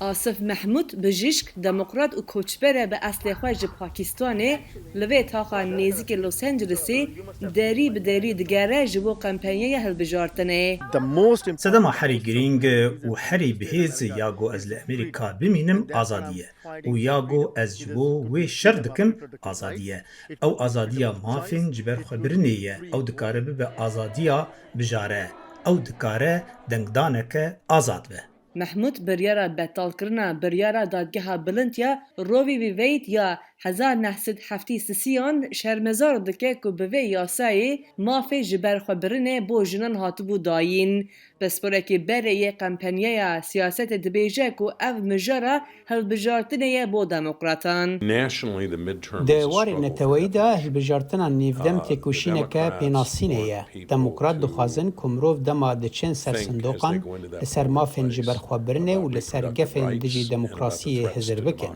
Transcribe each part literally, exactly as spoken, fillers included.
Asif Mehmûd, bijîşk, demokrat û koçber e bi eslê xwe ji Pakistanê, li vê taxa nêzîkê Los Angelesê derî bi derî digere ji bo kampanyeya hilbijartinê. Sedema herî girîng û herî bihêz ya ku ez li Amerîka bimînim azadî ye û ya ku ez ji bo wê şer dikim azadî ye. Ew azadiya mafên ji ber xwe birinê ye. Ew dikare bibe azadiya bijare. Ew dikare dengdaneke azad be. Mehmûd biryara betalkirina biryara Dadgeha Bilind ya Roe v. Wade ya hezar neh sed heftê sisiyan şermezar dike ku bi vê yasayê mafê ji ber xwe birinê bo jinan hatibû dayîn. Pisporekî berê yê kampanyeya siyasetê dibêje ku ev mijara hilbijartinê ye bo demokratan. Di warê neteweyî de hilbijartina nêvdem têkoşîneke pênasînê ye. Demokrat dixwazin ku mirov dema diçin ser sindoqan, li ser mafên ji ber xwe birinê û li ser gefên dijî demokrasiyê hizir bikin.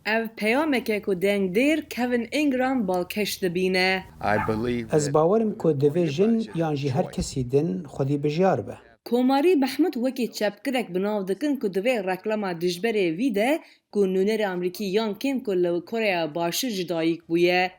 Ev peyameke ku dengdêr Kevin Ingram balkêş dibîne. Ez bawer im ku divê jin yan jî her kesî din xwedî bijyar be. Komarî Mehmûd wekî çepgirek bi nav dikin ku di vê reklama dijberê vî de ku nûnerê Amerîkî yan kêm ku li Koreya Başûr ji dayik bûye.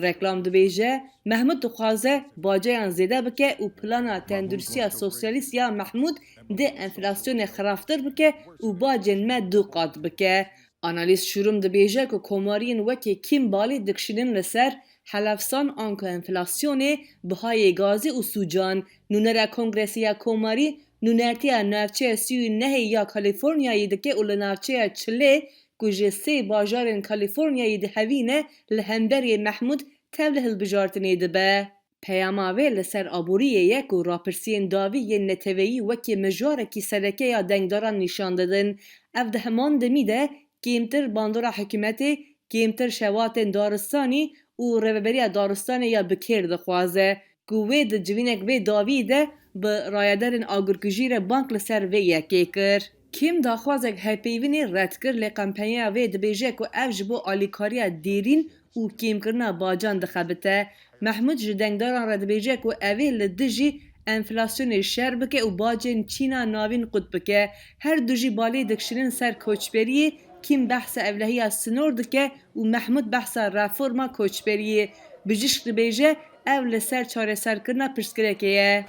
Reklam dibêje, Mehmûd dixwaze baceyan zêde bike û plana tenduristiya sosyalîst ya Mehmûd dê enflasyonê xirabtir bike û bacên me du qat bike. Analîst Şûrum dibêje ku komariyên wekî Kîm balê dikişînin li ser helefsan anku enflasyonê, bihayê gazê û sûcan. Nûnera Kongresê ya Komarî nûnertiya navçeya sî û nehê ya Kalîforniyayê dike û li navçeya Çilê ku ji sê bajarên Kalîforniyayê dihevîne li hemberê Mehmûd tevli hilbijartinê dibe. Peyama wê li ser aboriyê ye ku rapirsiyên dawî yên neteweyî wekî mijarekî sereke ya dengdaran nîşan didin. Ev di heman demî de kêmtir bandora hikûmetê, kêmtir şewatên daristanî û Rêveberiya Daristanê ya bi kêr dixwaze, ku wê di civînek vê dawî de bi rayedarên agirkujî re bang li ser vê yekê kir. Kêm daxwazek hevpeyvînê red kir, lê kampanyeya wê dibêje ku ev ji bo alîkariya dêrîn û kêmkirina bacan dixebite. Mehmûd ji dengdaran re dibêje ku ew ê li dijî enflasyonê şer bike û bacên Çîna navîn qut bike. Her du jî balê dikişînin ser koçberiyê, Kîm behsa ewlehiya sinor dike û Mehmûd behsa reforma koçberiyê. Bijîşk dibêje, ev li ser çareserkirina pirsgirêkê ye.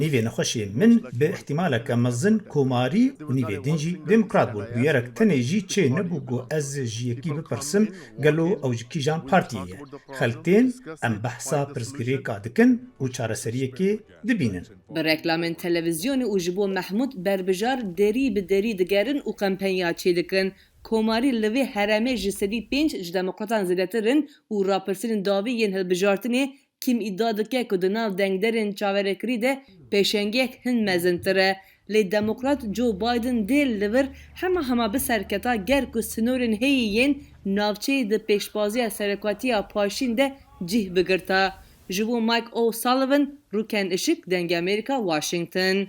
Nîvê nexweşê min bi îhtîmaleke mezin komarî û nîvê din jî demokrat bûn. Bûyerek tenê jî çê nebû ku ez ji yekî bipirsim, gelo ew ji kîjan partiyê ye? Xelk tên, em behsa pirsgirêka dikin û çareseriyekê dibînin. Bi reklamên televîzyonê û ji bo Mehmûd berbijar derî bi derî digerin û kampanya çêdikin. Komarî li vê herêmê ji sedî pênc ji demokratan zêdetir in û rapirsînên dawî yên hilbijartinê Kîm îdia dike ku di nav dengderên çaverêkirî de pêşengiyek hin mezintir e. Lê Demokrat Joe Biden dê li vir hema hema biserketa ger ku sinorên heyî yên navçeyê di pêşbaziya serekatiya paşîn de cih bigirta. Ji bo Mike O'Sullivan, Rûken Işık, Dengê Amerîka, Washington.